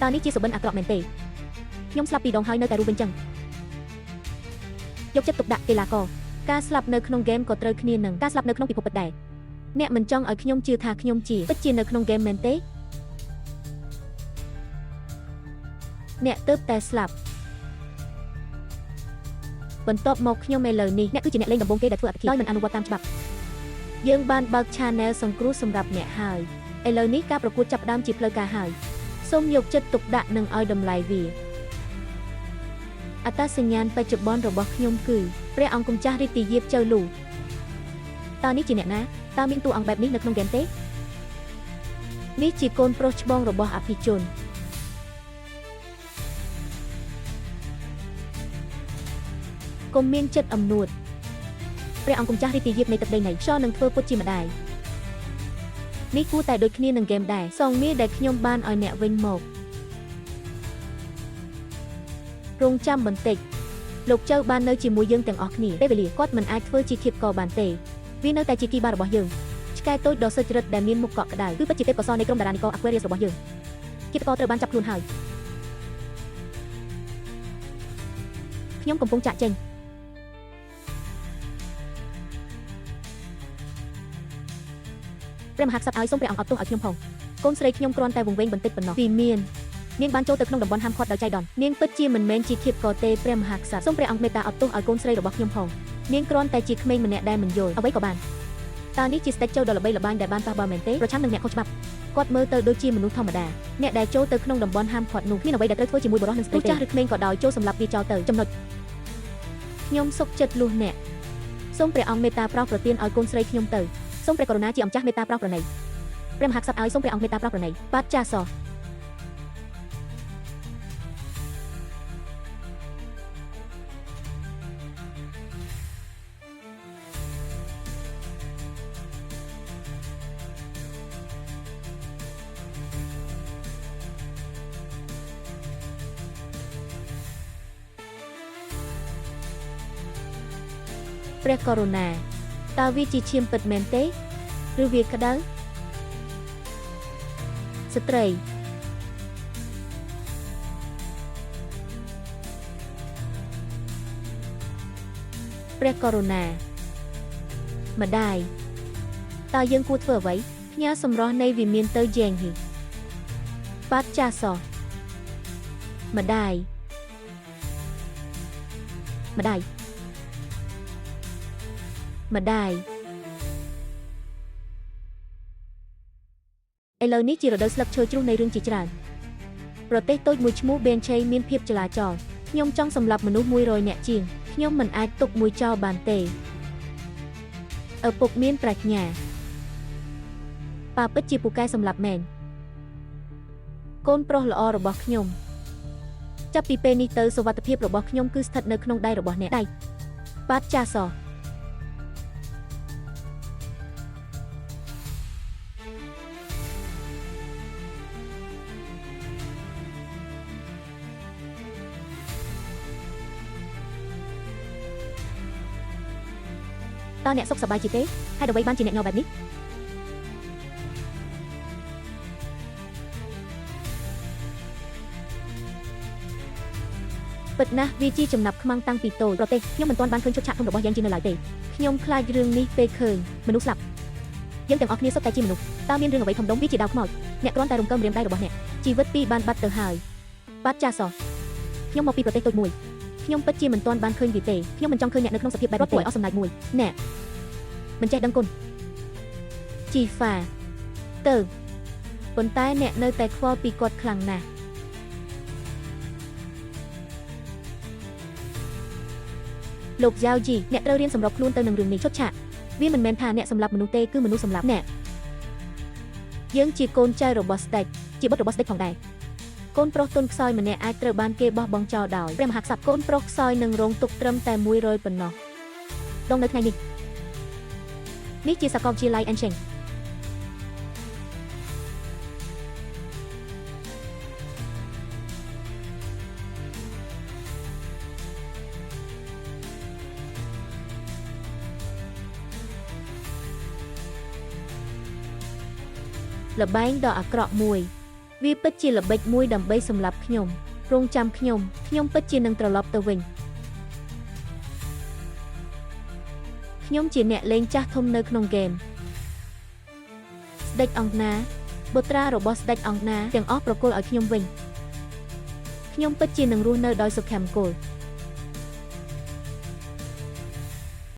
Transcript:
តើនេះជាសុបិនអាក្រក់មែនទេខ្ញុំស្លាប់ពីរដងហើយនៅតែរស់វិញចឹងយកចិត្តទុកដាក់កីឡាករការស្លាប់នៅក្នុងហ្គេមក៏ត្រូវគ្នានឹងការស្លាប់នៅក្នុងពិភពពិតដែរអ្នកមិនចង់ឲ្យខ្ញុំជឿថាខ្ញុំជាពិតជានៅក្នុងហ្គេមមែនទេអ្នកទើបតែស្លាប់បន្ទាប់មកខ្ញុំឥឡូវនេះអ្នកគឺជាអ្នកលេងដំបូងគេដែលធ្វើអត្តឃាតដោយមិនអនុវត្តតាមច្បាប់យើងបានបើក Channel សង្គ្រោះសម្រាប់អ្នកហើយឥឡូវនេះការប្រកួតចាប់ផ្ដើមជាផ្លូវការហើយសូមយកចិត្តទុកដាក់និងឲ្យតម្លៃវាអត្តសញ្ញាណបច្ចុប្បន្នរបស់ខ្ញុំគឺព្រះអង្គម្ចាស់រាជទាយាបចៅលូតើនេះជាអ្នកណាតើមានតួអង្គបែបនេះនៅក្នុងហ្គេមទេនេះជាកូនប្រុសច្បងរបស់អភិជនកុំមានចិត្តអំនួតព្រះអង្គម្ចាស់រាជទាយាបនៃទឹកដីនៃខ្យល់នឹងធ្វើពុតជាម្ដាយនេះគួរតែដូចគ្នានឹងហ្គេមដែរសងមាសដែលខ្ញុំបានឲ្យអ្នកវិញមករងចាំបន្តិចលោកចៅបាននៅជាមួយយើងទាំងអស់គ្នាពេលវេលាគាត់មិនអាចធ្វើជាឃាតករបានទេវានៅតែជាគីបារបស់យើងឆ្កែតូចដ៏សុចរិតដែលមានមុខកក់ក្ដៅគឺពិតជាទេពកោសល្យនៃក្រុមតារានិករ Aquarius របស់យើងឃាតករត្រូវបានចាប់ខ្លួនហើយខ្ញុំកំពុងចាក់ចេញព្រះមហាក្សត្រឲ្យសូមព្រះអង្គអត់ទោសឲ្យខ្ញុំផងកូនស្រីខ្ញុំគ្រាន់តែវង្វេងបន្តិចប៉ុណ្ណោះពីមាននាងបានចូលទៅក្នុងតំបន់ហាមឃាត់ដោយចៃដន្យនាងពិតជាមិនមែនជាឃាតករទេព្រះមហាក្សត្រសូមព្រះអង្គមេត្តាអត់ទោសឲ្យកូនស្រីរបស់ខ្ញុំផងនាងគ្រាន់តែជាក្មេងម្នាក់ដែលមិនយល់អ្វីក៏បានតើនេះជាស្ដេចចូលដ៏ល្បីល្បាញដែលបានប៉ះបោមែនទេប្រឆាំងនឹងអ្នកខុសច្បាប់គាត់មើលទៅដូចជាមនុស្សធម្មតាអ្នកដែលចូលទៅក្នុងតំបន់ហាមឃាត់នោះគ្មានអ្វីដែលត្រូវធ្វើជាមួយបុរសនិងស្ត្រីទេចាស់ឬក្មេងក៏ដោយចូលសម្លាប់វាចោលទៅចំណុចខ្ញុំសុខចិត្តលួសអ្នកសូមព្រះអង្គមេត្តាប្រោសប្រទានឲ្យកូនស្រីខ្ញុំទៅសូមព្រះករុណាជាអម្ចាស់មេត្តាប្រោសប្រណីព្រះមហាក្សត្រឲ្យសូមព្រះអង្គមេត្តាប្រោសប្រណីបាទចាសព្រះករុណាតើវាជាឈាមពិតមែនទេឬវាក្តៅស្ត្រីព្រះករុណាម្ដាយតើយើងគួរធ្វើអ្វីផ្ញើសម្រស់នៃវិមានទៅយ៉េងហ៊ីបាទចាសម្ដាយម្ដាយម្ដាយឥឡូវនេះជារដូវស្លឹកឈើជ្រុះនៃរឿងជាច្រើនប្រទេសតូចមួយឈ្មោះបេនឆេមានភាពចលាចលខ្ញុំចង់សម្លាប់មនុស្ស100នាក់ជាងខ្ញុំមិនអាចទុកមួយចោលបានទេឪពុកមានប្រាជ្ញាប៉ាពិតជាពូកែសម្លាប់មែនកូនប្រុសល្អរបស់ខ្ញុំចាប់ពីពេលនេះទៅសុវត្ថិភាពរបស់ខ្ញុំគឺស្ថិតនៅក្នុងដៃរបស់អ្នកដៃបាទចាសតើអ្នកសុខសប្បាយជាទេហេតុអ្វីបានជាអ្នកញ័របែបនេះពិតណាស់វាជាចំណាប់ខ្មាំងតាំងពីតូចប្រទេសខ្ញុំមិនទាន់បានឃើញឈុតឆាកធំរបស់យ៉ាងជានៅឡើយទេខ្ញុំខ្លាចរឿងនេះពេលឃើញមនុស្សស្លាប់យើងទាំងអស់គ្នាសុទ្ធតែជាមនុស្សតើមានរឿងអ្វីធំដុំវាជាដាវខ្មោចអ្នកគ្រាន់តែរំកើមរៀមដៃរបស់អ្នកជីវិតពីរបានបាត់ទៅហើយបាទចាសខ្ញុំមកពីប្រទេសតូចមួយខ្ញុំពិតជាមិនទាន់បានឃើញវាទេខ្ញុំមិនចង់ឃើញអ្នកនៅក្នុងសភាពបែបរត់ពួយអស់សំណើចមួយអ្នកមិនចេះដឹងគុណជីហ្វាទៅប៉ុន្តែអ្នកនៅតែខ្វល់ពីគាត់ខ្លាំងណាស់លោកយ៉ាវជីអ្នកត្រូវរៀនសម្របខ្លួនទៅនឹងរឿងនេះឈុតឆាកវាមិនមែនថាអ្នកសម្លាប់មនុស្សទេគឺមនុស្សសម្លាប់អ្នកយើងជាកូនចៅរបស់ស្ដេចជាបុត្ររបស់ស្ដេចផងដែរកូនប្រុសទុនខ្សោយម្នាក់អាចត្រូវបានគេបោះបង់ចោលដោយព្រះមហាក្សត្រកូនប្រុសខ្សោយនឹងរងទុក្ខត្រឹមតែ100ប៉ុណ្ណោះដងនៅថ្ងៃនេះនេះជាសាកលវិទ្យាល័យអេនឆេងល្បែងដ៏អាក្រក់មួយ វាពិតជាល្បិចមួយដើម្បីសម្លាប់ខ្ញុំរងចាំខ្ញុំខ្ញុំពិតជានឹងត្រឡប់ទៅវិញខ្ញុំជាអ្នកលេងចាស់ធំនៅក្នុងហ្គេមស្ដេចអង្គណាបុត្រារបស់ស្ដេចអង្គណាទាំងអស់ប្រគល់ឲ្យខ្ញុំវិញខ្ញុំពិតជានឹងរស់នៅដោយសុភមង្គល។